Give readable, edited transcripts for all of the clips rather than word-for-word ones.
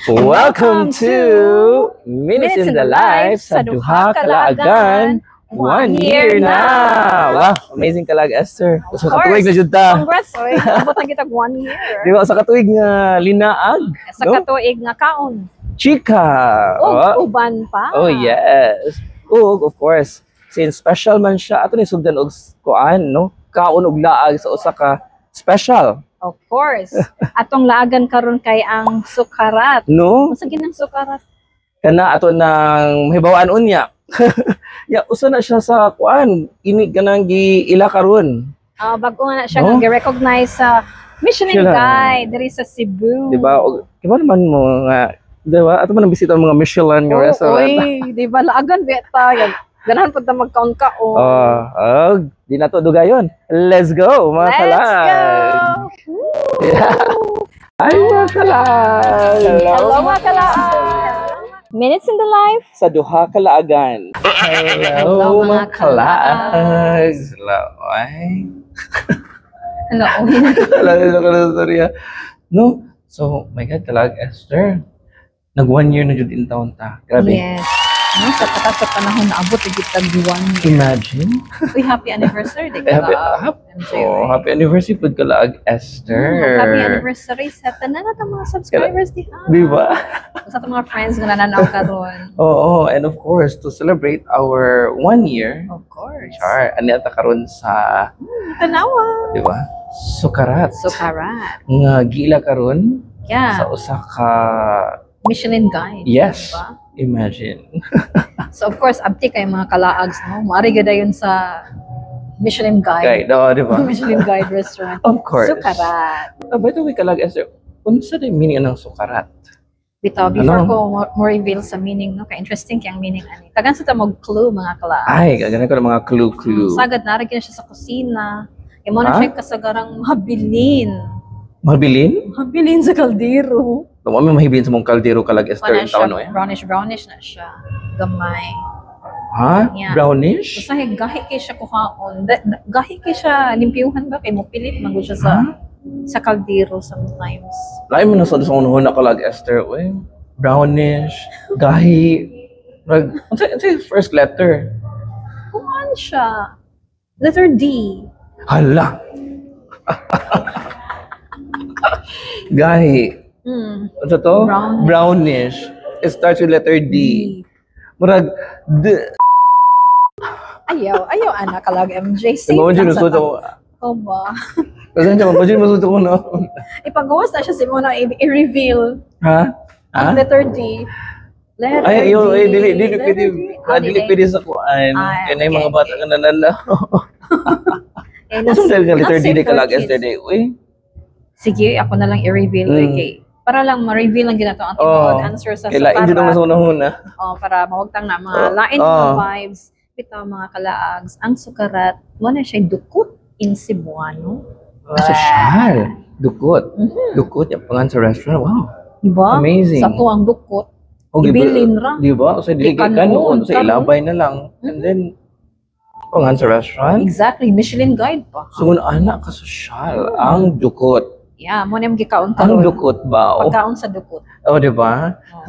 Welcome to Minutes in the Life sa Duha Ka Laagan. 1 year na! Wow, amazing, Kalag Esther. Sa katuig na jud ta. Congrats, oy. Abot na kitag 1 year. Di ba sa katuig nga linaag? Sa No? katuig nga kaon. Chika. Oh, uban pa. Oh, yes. Ug of course, since special man siya, ato ni sugdan og kuan, no? Kaon og laag sa usa ka special. Of course. Atong laagan karon kay ang Sukarat. No? Unsa ginang Sukarat? Kana ato nang hibawaan unya. Ya, usa na siya sa kuan, ini kanang giila karon. Ah, bago nga na siya No? nga gi-recognize sa Michelin Sila. Guide diri sa Cebu. Di ba? Og iba naman mo nga, di ba? Ato man ang bisita ang mga Michelin nga Oh, restaurant. oy, di ba laagan beta? Ganahan pud ta magkaon kaon. Oh, oh, di na to dugayon. Let's go, mga Let's kalag. go. Yeah. Ay, mga kalag. Hello, mga kalaag. Minutes in the Life. Sa Duha Ka Laagan. Hello, Hello, mga mga kalaag. Hello. Ay. Hello. Hello, hello, hello, storya. No? So, my God, Kalag Esther. Nag 1 year na jud in taon ta. Grabe. Yes. No, sa takat sa panahon na abot gid tag 1 year. Imagine. Uy, happy anniversary di Eh, happy, ka happy, MJ. Oh, happy anniversary pud, Kalaag Esther. Happy anniversary sa tanan na mga subscribers diha. Di ba? Sa atong mga friends nga nananaw karon. Oo, and of course, to celebrate our 1 year, Of course. Char, ani ata karon sa, Tanawa. Di ba? Sukarat. Sukarat. Nga gila karon sa usa ka Michelin Guide. Yes. Diba? Imagine. So of course, abti kay mga kalaags, no? Maari gid yun sa Michelin Guide. Guide, oo, di ba? Michelin Guide restaurant. Of course. Sukarat. By the way, Kalag Esther, unsa day meaning anang sukarat? Bitaw, before Ano? ko mo reveal sa meaning, no? Kay interesting kay ang meaning ani. Tagan sa ta mag clue, mga kalaag. Ay, gagana ko ng mga clue-clue. Sagad na rin siya sa kusina. Kay mo na Ha? siya kasagarang mabilin. Mabilin? Mabilin sa kaldero. Tama may mahibilin sa mong kaldero, Kalag Esther, Wala in siya, taon, no? Eh? Brownish brownish na siya. Gamay. Ha? Yeah. Brownish? Usahay gahi kay siya kuhaon. Gahi kay siya limpyuhan ba kay mopilit man gud siya sa Ha? Sa kaldero sometimes. Lain mo na sa unahon na, Kalag Esther. Uy, brownish, gahi. Rag, unsa yung first letter? Kuhaan siya. Letter D. Hala! Gahi. Unsa to? Brownish. Brownish. It starts with letter D. Murag, D. Ayaw, ayaw ana, Kalag MJ. Safe Mo lang jud sa masud ako. Ko ba? Kasi mo jud masud ako, no. Ipagawas na siya si mo na i-reveal Ha? Ha? ang letter D. Letter Ay, D. ayo, ay, dili, dili, Letter pwede, D. Ah, dili pwede sa kuan. Ah, Kaya na yung mga bata nga nananaw. Eh, Unsa dahil nga letter not D safe di for Kalag kids. Esther day? Uy. Sige, ako na lang i-reveal. Okay. Para lang ma-reveal lang ginato ang tinuod answer sa Kaya lain jud ang sukarat. mas unahon na. Oh, para mawagtang na mga lain mga vibes. Bitaw, mga kalaags, ang Sukarat, mo na siya dukot in Cebuano. Ah, sosyal. Dukot. Dukot, yung pangan sa restaurant. Wow. Diba? Amazing. Sa to ang dukot. Oh, di ba- Ibilin ra. Di ba? Sa dili kay Ikanon, kanon, sa kanon. ilabay na lang. And then, pangan sa restaurant. Exactly, Michelin Guide pa. So, kung anak ka sosyal, ang dukot. Yeah, mo na yung gikaon Ang karon. dukot ba? Oh, Pagkaon sa dukot. Oh, di ba? Oh.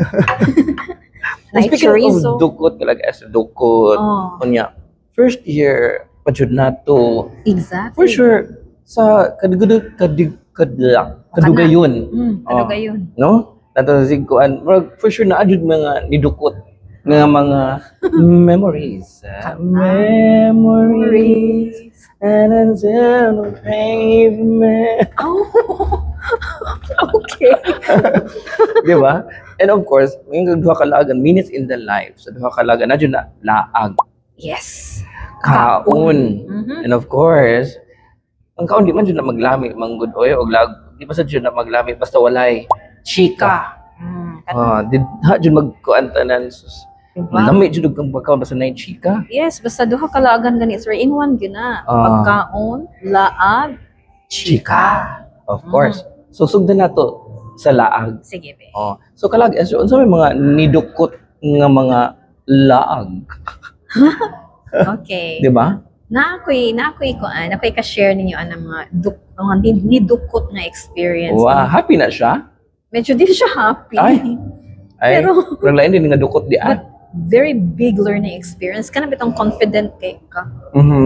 Na Speaking of chorizo. dukot, talaga as dukot. Oh, Unya, first year, pa jud na to. Exactly. For sure, sa kadugod, kadig, kadla, kadugayon. Ano Oh. gayon? No? Nato sa sigkuan, murag, for sure naa jud mga nidukot nga mga memories. Ah, memories and until the pavement. Oh. Okay. Di ba? And of course, yung duha ka laagan, Minutes in the Life. Sa Duha Ka Laagan, na jud na laag. Yes. Kaon. And of course, ang kaon di man jud na maglami, manggod oy og lag, di pa sa jud na maglami basta walay chika. Ah, di ha jud magkuan tanan sus. Diba? Lami jud og kang pagkaon basta nay chika. Yes, basta duha ka laagan gani, three in one gyud na. Ah. Pagkaon, laag, Chika. Of course. So sugdan nato sa laag. Sige, be. Oh. So Kalag, so unsa may mga nidukot nga mga laag, Okay. di ba? Na ako'y kuan, ako'y ka-share ninyo ang mga nidukot nga experience. Wow, happy na siya. Medyo di siya happy. Ay. Ay, Pero pero lain din nga dukot di ah. But very big learning experience. Kana bitong confident kay ka.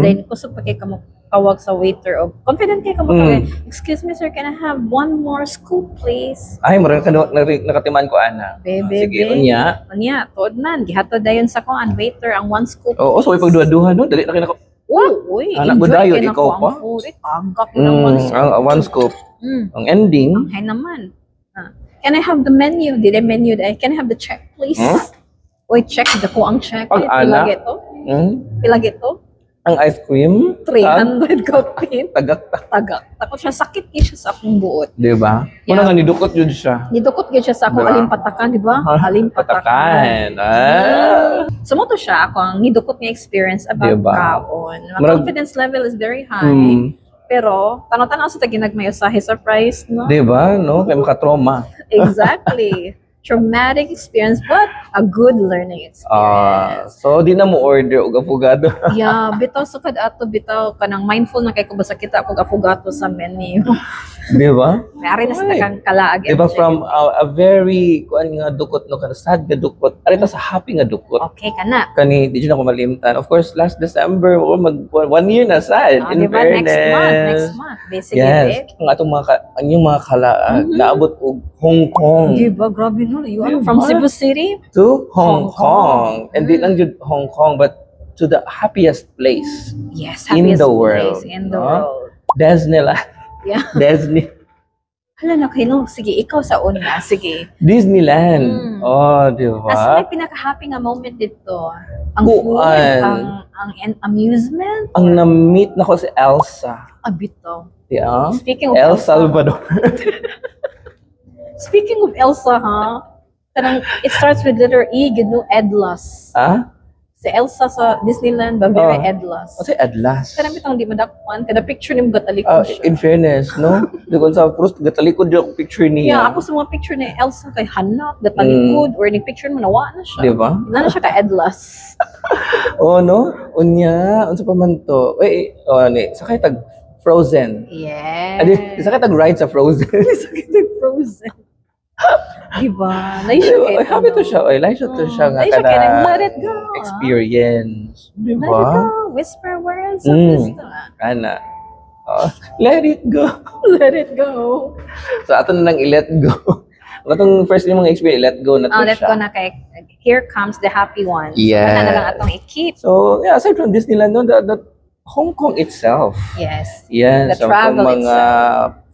Then kusog pa kay ka mo tawag sa waiter o confident kay ka mo tawag, "Excuse me, sir, can I have one more scoop, please?" Ay, murag ka nakatiman ko ana. Bebe, Ah, sige, be. Unya. Unya, tuod man gihatod dayon sa kuan waiter ang one scoop. Oo, so pagduha-duha no, dali na kay nako. Uy, uy, Anak mo enjoy dayon, kay nako ikaw ang pa? food. Eh, tagak mo ng one scoop. Ang one scoop. Ang ending, Ang hay naman. Ah. "Can I have the menu?" Did I menu? "Can I have the check, please?" Hmm? Uy, check. Dako ang check. Pag Eh, ana. pila gito? Pila gito? Ang ice cream, 300 kapin. Tagak ta, Tagak. Takot siya. Sakit kay siya sa akong buot. di ba? Yeah. Muna nga nidukot jud siya. Nidukot gyud siya sa akong Diba? alimpatakan, di ba? Alimpatakan. Patakan. Ah. So mo to siya, ako ang nidukot nga experience about Diba? Kaon. My confidence level is very high. Pero, tanaw-tanaw sa taginagmay usahay surprise, no? Di ba? No? Kay maka-trauma. Exactly. Traumatic experience, but a good learning Ah, experience. So di na mo order og afogado. Yeah, bitaw sukad ato bitaw kanang mindful na kay ko basta kita kog affogato sa menu. Di ba? May na sa Ay. takang kalaag. Di ba from a very kuan nga dukot no, kana sad nga dukot, ari ta sa happy nga dukot. Okay ka na. Kani di jud ako malimtan. Of course, last December o mag one year na sad. Ah, In di ba? Next fairness. month, next month. Basically, Yes, ang atong mga ang inyong mga kalaag naabot og Hong Kong. Di ba? Grabe no. You are Di from ba? Cebu City? To Hong Hong Kong. Kong. And di lang jud Hong Kong but to the happiest place Yes, in happiest the world, place in the no? world. Disneyland. Disney Hala na kayo. Sige, ikaw sa una. Sige. Disneyland. Oh, di ba? Asa may pinaka-happy nga moment dito? Ang food, Kuan. ang amusement? Ang na-meet na ko si Elsa. Ah, bitaw. Yeah. Speaking of El Elsa, Salvador. Speaking of Elsa, ha? Kanang, it starts with letter E, gid no, Edlas. Ah? Si Elsa sa Disneyland ba, very Oh. Edlas. Kasi Atlas. Kanang bitang di madakpan, kada picture ni mo gatalikod Ah, siya. in fairness, no? Di ko sa krus, gatalikod yung picture niya. Yeah, ako sa mga picture ni Elsa kay hanap, gatalikod, or ni picture mo, nawa na siya. Di ba? Wala na siya ka Edlas. Oh, no? Unya, unsa pa man to? Wait, oh, ni, sakay tag Frozen. Yes. Adi, sakay tag ride sa Frozen. Sakay tag Frozen. Diba? Naisya kay Ay, happy to siya. Oy, like to siya nga Naisya kay kanang nang let it go. Ah. experience. Di Let it ba? go. Whisper words of wisdom. Ana. Oh, let it go. Let it go. So ato na nang i-let go. Ang atong first yung mga experience, i-let go na to Oh, let siya. go na kay here comes the happy one. Yes. Wala na lang atong i-keep. So, yeah, aside from Disneyland, no, the Hong Kong itself. Yes. Yes, The ang travel mga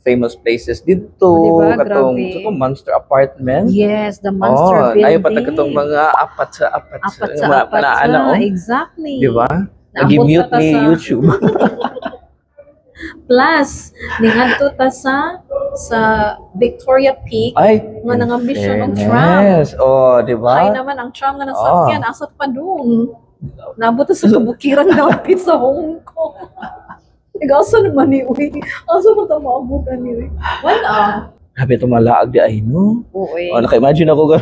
famous places dito, Oh, diba? katong Grabe. sa katong Monster Apartment. Yes, the Monster Oh, Building. nayo pa ta katong mga apat sa apat, Apat sa mga apat na, sa. ana, oh. Exactly. Di ba? Naabot Nag-mute pa ta ni YouTube. Plus, ningadto ta sa Victoria Peak Ay, nga nangambisyon og tram. fairness. Oh, di ba? Hay naman ang tram nga nasakyan, asa pa dong. Nabot ta sa kabukiran dapit sa Hong Kong. Asa naman ni uy? Asa man ta maabutan ni uy? Wala. Grabe itong mga laag di ay, no? Uy. Oh, naka-imagine ako.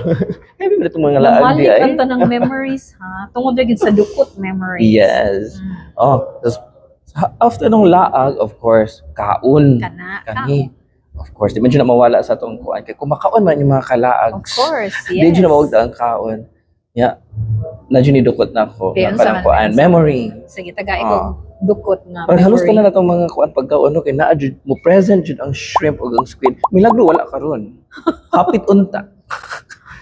Grabe ba itong mga laag di Namalik ay? ang tanang memories ha. Tungod ra gid sa dukot memories. Yes. Oh, tas, after nung laag, of course, kaon. Kana. Kani. Of course, di man jud na mawala sa atong kuan. Kay kung makaon man yung mga kalaag. Of course, yes. Di jud na mawagda ang kaon. Ya. Na jud nidukot na ako. Kaya Na unsa kanang man kuan. unsa? Memory. Sige, taga ikaw dukot nga Parang halos memory. tanan na itong mga kuan pagkaon no kay naa jud mo present jud ang shrimp ug ang squid. Milagro wala karon. Hapit unta.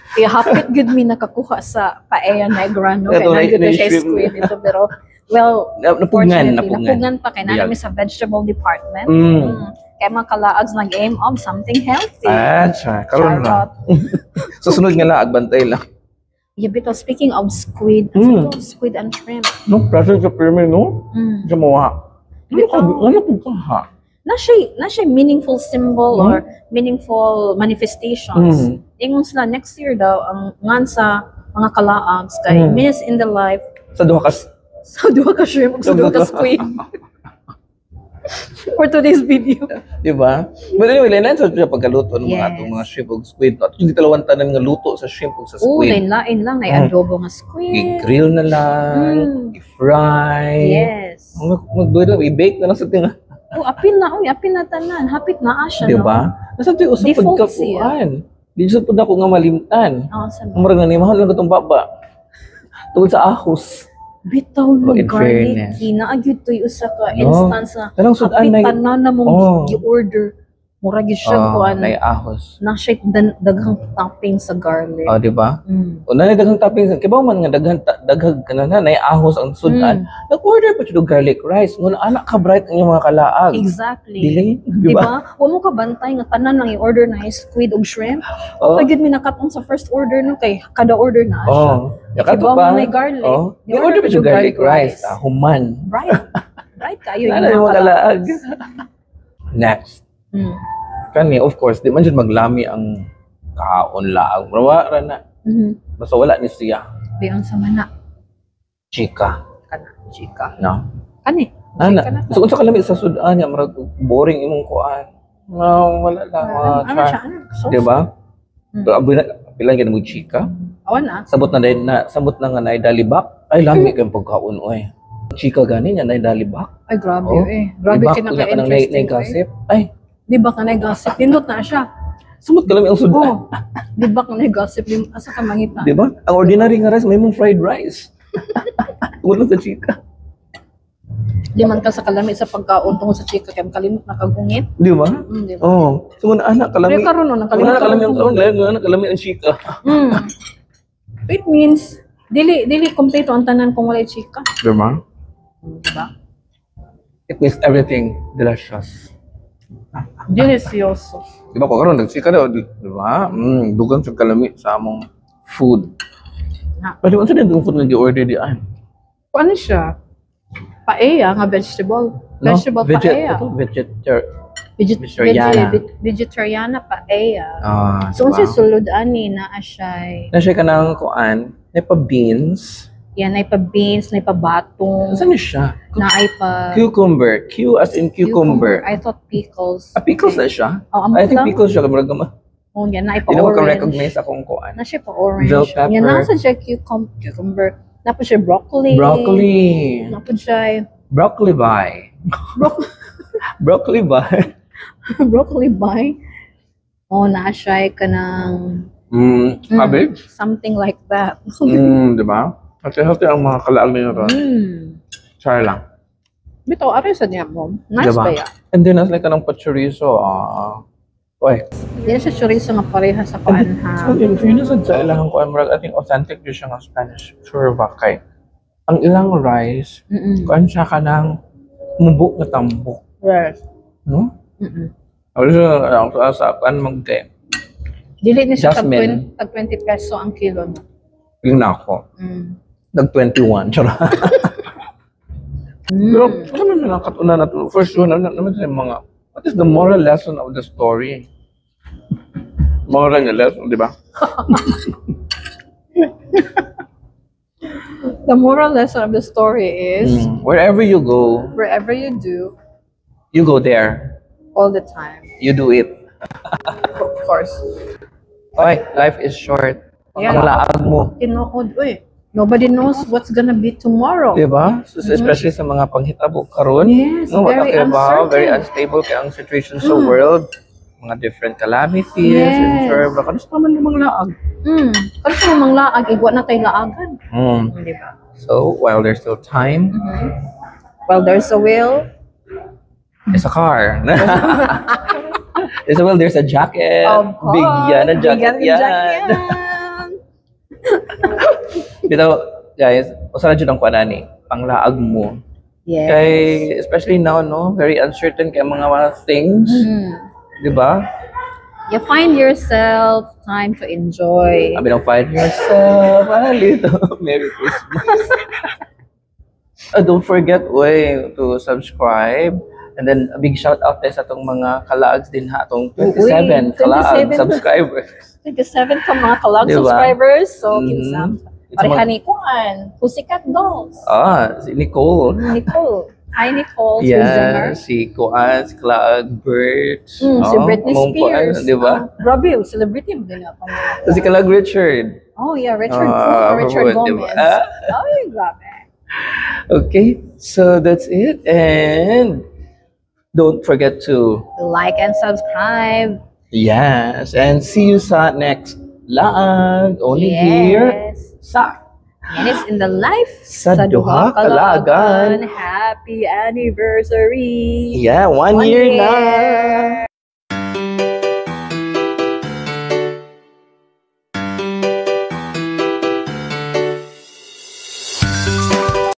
Kaya hapit gud mi nakakuha sa paella negra no kay Ito, nandito na siya shrimp. squid ito pero well, Napugngan, fortunately, napugngan. napugngan pa kay naa Biyag. mi sa vegetable department. Kaya mga kalaags nag-aim of something healthy. Ah, siya. Karon ra. Charot. Susunod nga laag bantay lang. Yeah, bitaw, speaking of squid, to? Squid and shrimp. No, present sa pyramid, no? Sa mga. Ano ka, Bitaw. ano ka ha? Na siya meaningful symbol or meaningful manifestations. Ingon sila next year daw ang ngan sa mga kalaags kay miss in the life Sa duha ka sa duha ka shrimp ug sa duha ka squid. For today's video. Di ba? But anyway, lain sa siya pagkaluto ng mga atong mga shrimp ug squid. At hindi talawan tanan nga luto sa shrimp ug sa Oh, squid. lain-lain lang ay adobo nga squid. I-grill na lang, i-fry. Yes. Mag lang, i-bake na lang sa tinga. Oh, apil na, uy, apil na tanan. Hapit na siya, Di no? ba? Nasa ito usap Default pagkakuan. Di jud pud ako nga malimtan. Oo, sa Murag nga ni mahal lang katong baba. Tungod sa ahos. Bitaw no, Oh, in garlic. fairness. Naa gyud to'y usa ka No. instance na Kanang sudan hapit na tanan na mong gi-order. Mura gyud siya oh, kuan. Nay ahos. Na siya daghang topping sa garlic. Oh, di ba? Mm. O na daghang toppings, kay ba man nga daghan daghag kana na nay ahos ang sudan. Nag-order pa jud og garlic rice. Ngun anak ka bright ang iyong mga kalaag. Exactly. Dili, di ba? Diba? Wa mo ka bantay nga tanan lang i-order na is squid ug shrimp. Oh. Pag yun mi nakatong sa first order no kay kada order na siya. Oh, yakato Kibaw pa. mo may garlic. Oh, Ni ni-order pa jud garlic rice. Ah, human. Bright. Bright kayo Ano yung mga kalaag? Next. Kani, of course, di man jud maglami ang kaon laag. Wa ra na. Basta wala ni siya. Biyon sa mana Chika, kana chika. No? Kani. Ana, Chika na to. so unsa kalami sa sudan niya, murag boring imong kuan. No, wala lang. Ano Mga char. siya? Ano? Sauce? Di ba? Mm. Pero aboy na pila gyud mo chika. Awan na. Sabot na din na sabot na nga nay dalibak. Ay, lami kay pagkaon oy. Chika gani niya nay dalibak. Ay, grabe Oh. eh. Grabe Libak unya ka nang nay, kinaka-interesting. nay gossip. Ay, Di ba ka nay gossip? Nindot na siya. sumot kalami ang sudan. Oh. Di ba ka nay gossip? Di asa ka mangita? Di ba? Ang ordinary nga rice, may mong fried rice. Tungod lang sa chika. Di man ka sa kalami sa pagkaon tungod sa chika kay kalimot na kagungit. Di ba? Di ba? Oh, so muna anak kalami. Pero karon no nakalimot Muna kalami ang ka. kaon, layo anak kalami ang chika. It means dili dili kompleto ang tanan kung walay chika. Di ba? Di ba? It makes everything delicious. Delicioso. Di ba ko karon nagchika daw, di ba? Dugang sa kalami sa among food. Na. Pero unsa din itong food nga gi-order di ay? Ano siya? Paella nga vegetable. No? Vegetable paella. Ito, vegetar vegetariana. Vegetariana paella. Ah, So diba? unsa sulod ani naa siya? Na siya kanang kuan, na pa beans. Yan ay pa beans, na pa batong, Saan ni siya? na ay pa Cucumber. Q as in cucumber. I thought pickles. Ah, pickles na siya? Oh, amot I think lang. pickles siya. Murag ma. Oh, yan na ay pa Hindi mo orange. ka-recognize akong kuan. Na siya pa orange. Bell pepper. Yan na sa siya cucumber. Napod siya broccoli. Broccoli. Napod siya Broccoli bye. Broccoli bye. Broccoli bye. Oh, na siya kanang Cabbage? Something like that. Di ba? At healthy ang mga kalaag ninyo ron. Char lang. Bitaw, aray sa niya mo. Nice Diba? ba ya? And then, as like kanang pachorizo, ah, oy. Di na siya chorizo nga pareha sa kuan ha. So, in fairness sa ilang kuan, murag, I think authentic jud siya nga Spanish churba kay ang ilang rice, kuan siya kanang mubo nga tambok. No? Mm-mm. Ako siya, ang sa kuan magkay. Dili ni siya tag Jasmine. 20, tag 20 peso ang kilo no. Yung na ako. Nag 21. Charot. Pero, ano man na nakatuna na to? First one, ano naman sa mga, what is the moral lesson of the story? Moral nga lesson, di ba? The moral lesson of the story is Wherever you go, wherever you do, you go there. All the time. You do it. Of course. Okay, life is short. Yeah. Ang laag mo. Tinuod, uy. Nobody knows what's gonna be tomorrow. Di ba? So, especially sa mga panghitabo karon. Yes, no, very wala ba? Very uncertain. Unstable kay ang situation sa world. Mga different calamities, and sure, baka gusto naman yung mga laag. Kano sa mga laag, igwa na tayo laagan. Di ba? So, while there's still time, Well, there's a will. There's a car. There's a will, there's a jacket. Of course. Bigyan ng jacket Bigyan ng yan. jacket yan. Bitaw, guys, usa ra jud ang kuan ani, panglaag mo. Kay especially now, no, very uncertain kay mga things, di ba? You find yourself time to enjoy. Sabi ng find yourself a little Merry Christmas. Don't forget, way, to subscribe. And then, a big shout out din sa atong mga kalags din ha, atong 27 Uy, kalaag 27. subscribers. 27 ka mga kalag Diba? subscribers. So, kinsa. It's Pareha ni Kuan. Pussycat Dolls. Ah, si Nicole. Nicole. Hi, Nicole. Si Zimmer. Yeah, si Kuan, si Kalaag Bert. Si Oh, Britney among kuan, Spears. di ba? Ah, grabe, yung celebrity mo din ako. Si Kalaag Richard. Oh, yeah, Richard Ah, Fu or Richard di ba? Gomez. Ah. Ay, grabe. Okay, so that's it. And don't forget to like and subscribe. Yes, and see you sa next laag. Only here sa And it's in the life sa Duha Ka Laagan. Happy anniversary. Yeah, one year na. Year.